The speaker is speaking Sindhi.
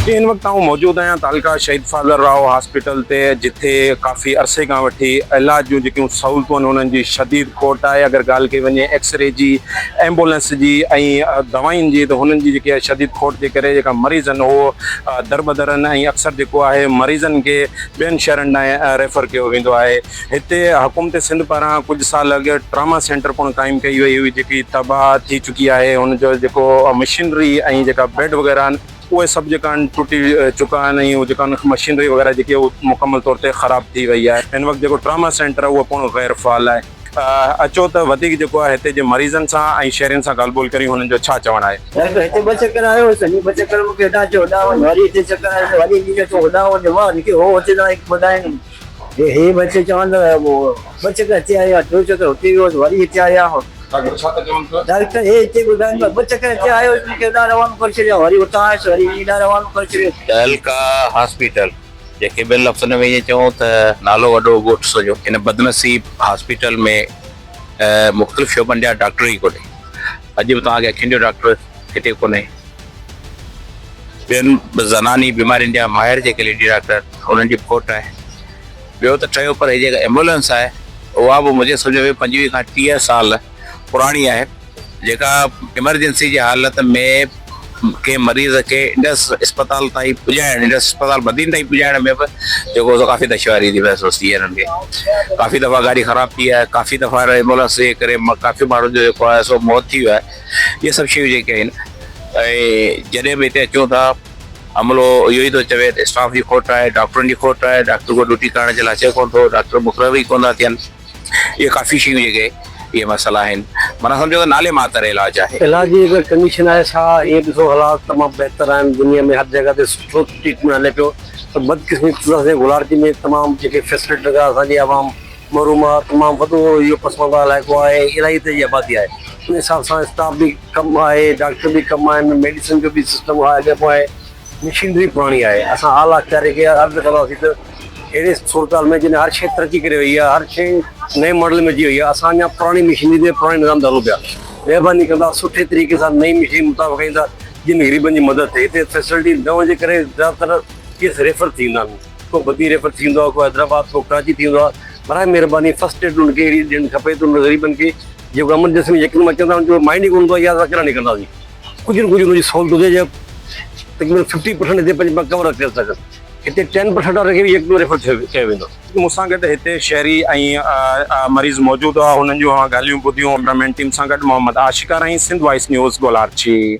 هن وقت آئون موجود آهيان تعلقه شهيد فاضل راهو هاسپيٽل تي جتي ڪافي عرصي کان وٺي علاج جون جيڪيون سهولتون آهن انهن جي شديد کوٽ آهي اگر ڳالهه ڪئي وڃي ايڪسري جي ايمبولنس جي ۽ دوائن جي ته هنن جي جيڪي شديد کوٽ جي ڪري جيڪا مريض آهن اهو دربدر آهن ۽ اڪثر جيڪو آهي مريضن کي ٻين شهرن ڏانهن ريفر ڪيو ويندو آهي هتي حڪومت سنڌ پاران ڪجهه سال اڳ ٽراما سينٽر پڻ قائم ڪئي وئي هئي جيڪي تباهه ٿي چڪي آهي ان جو جيڪو مشينري ۽ جيڪا بيڊ وغيره آهن اهي سڀ جيڪا آهن ٽٽي چڪا آهن ۽ جيڪا مشينري وغيره جيڪي اهو مڪمل طور تي خراب ٿي وئي آهي هن وقت جيڪو ٽراما سينٽر آهي اهو پڻ غير فعال آهي اچو ته وڌيڪ جيڪو آهي هتي جي مريضن سان ۽ شهرين سان ڳالهه ٻولهه ڪريون هنن جو ڇا چوڻ آهي. ڊاڪٽر هتي ٻه چڪر آيو هوس هي ٻه چڪر مونکي هيڏانهن چيو هوڏانهن وڃ وري هتي چڪر آيو وري هي چيو هوڏانهن وڃ مان هن کي هو هتي تان هڪ ٻڌائين هي هي بچي چون ته ٻه چڪر هتي آيو آهيان ٽيون چڪر هتي ويو هوس وري هتي آيو آهيان. ڊاڪٽر ڇا ٿا چون ته. ڊاڪٽر هي هتي ٻڌائين ته ٻه چڪر هتي آيو هوس مونکي هيڏانهن روانو ڪري ڇڏيو وري هتان آيس وري هيڏانهن روانو ڪري ڇڏيو. تعلقه هاسپيٽل جنهن کي ٻين لفظن ۾ ائين چئون ته نالو وڏو ڳوٺ سڄو. هن بدنصيب هاسپيٽل ۾ مختلف شعبن جا ڊاڪٽر ئي ڪونهي. اڄ به توهان کي اکين جو ڊاڪٽر هتي ڪونهي. ٻين زناني بيمارين جا ماهر جيڪي ليڊي ڊاڪٽر انهن جي به کوٽ آهي. ٻيو ته ٺهيو پر هي جيڪا ايمبولينس آهي اها به منهنجي سمجهه ۾ 25 کان 30 سال پراڻي آهي جيڪا ايمرجنسي جي حالت ۾ ڪنهن مريض کي انڊس اسپتال تائين پڄائڻ انڊس اسپتال بدين تائين پڄائڻ ۾ به جيڪو سو ڪافي دشواري ٿي محسوس ٿي انهن کي ڪافي دفعا گاڏي خراب ٿي آهي ڪافي دفعا ايمبولينس جي ڪري ڪافي ماڻهن جو جيڪو آهي سو موت ٿي ويو آهي اهي سڀ شيون جيڪي آهن ۽ جڏهن به هتي اچون ٿا عملو اهو ئي ٿو چوي ته اسٽاف جي کوٽ آهي، ڊاڪٽرن جي کوٽ آهي، ڊاڪٽر ڪو ڊيوٽي ڪرڻ جي لاء اچي ڪونه ٿو، ڊاڪٽر مقرر ئي ڪونه ٿا ٿين، اهي ڪافي شيون جيڪي اهي مسئلا آهن معنيٰ سمجهو ته نالي ماتر علاج آهي. علاج جي جيڪا ڪنڊيشن آهي سا ائين ڏسو حالات تمام بهتر آهن دنيا ۾ هر جڳهه تي سٺو ٽريٽمينٽ هلي پيو پر بدقسمتي سان اسان جي گولاڙچي ۾ تمام جيڪي فيسلٽي لڳا اسان جي عوام محروم آهي تمام وڏو اهو پسمانده علائقو آهي الاهي هتي جي آبادي آهي ان حساب سان اسٽاف به ڪم آهي ڊاڪٽر به ڪم آهن ميڊيسن جو به سسٽم آهي اڳيان پوء آهي مشينري پراڻي آهي اسان اعليٰ اختياري کي عرض ڪنداسين ته اهڙي صورتحال ۾ جڏهن هر شيء ترقي ڪري وئي آهي هر شيء نئين ماڊل ۾ اچي وئي آهي اسان اڃا پراڻي مشينري تي پراڻي نظام تي هلون پيا مهرباني ڪندا سٺي طريقي سان نئين مشينري مطابق ايندا جن غريبن جي مدد ٿئي هتي فيسلٽي نه هجڻ جي ڪري زياده تر ڪيس ريفر ٿي ويندا آهن ڪو بدين ريفر ٿي ويندو آهي ڪو حيدرآباد ڪو ڪراچي ٿي ويندو آهي براء مهرباني فرسٽ ايڊ انهن کي اهڙي ڏيڻ کپي ته انهن غريبن کي جيڪو ايمرجنسي ۾ يقين اچن ٿا انهن جو مائنڊ ئي ڪونه هوندو آهي يار اسان ڪيڏانهن نڪرنداسين ڪجهه نه ڪجهه انهن جي سهولت هجي جي تقريبن ففٽي پرسنٽ هتي پنهنجي ڪور ڪري سگهن هتي ٽين پرسنٽ وارن کي به يڪدم ريفر ڪيو ويندو. مون سان گڏ هتي شهري ۽ مريض موجود هئا هنن جون اوهان ڳالهيون ٻڌيون ڪئميرا مين ٽيم سان گڏ محمد عاشق آرائين سنڌ وائس نيوز گولاڙچي.